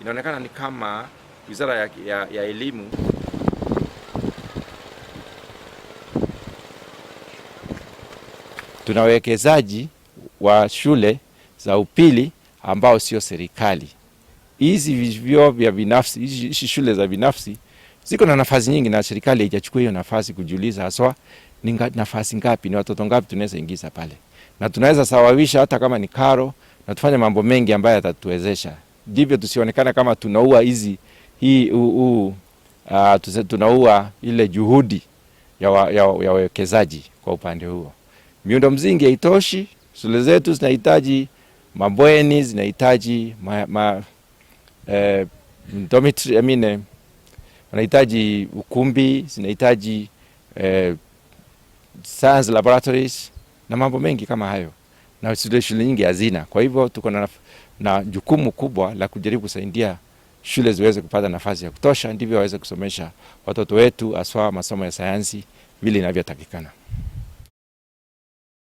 Inaonekana ni kama wizara ya elimu tuna wawekezaji wa shule za upili ambao sio serikali. Hizi vyuo vya binafsi, hizi shule za binafsi ziko na nafasi nyingi, na serikali haijachukua hiyo nafasi kujiuliza haswa ni nafasi ngapi, ni watoto ngapi tunaweza ingiza pale, na tunaweza sawawisha hata kama ni karo, na tufanye mambo mengi ambayo yatatuwezesha. Ndivyo tusionekana kama tunaua hizi hii u, u, tunaua ile juhudi ya wawekezaji kwa upande huo. Miundo msingi haitoshi, shule zetu zinahitaji mabweni, zinahitaji dormitory, I mean, wanahitaji ukumbi, zinahitaji science laboratories na mambo mengi kama hayo, na shule nyingi hazina. Kwa hivyo tuko na jukumu kubwa la kujaribu kusaidia shule ziweze kupata nafasi ya kutosha, ndivyo waweze kusomesha watoto wetu haswa masomo ya sayansi vile inavyotakikana.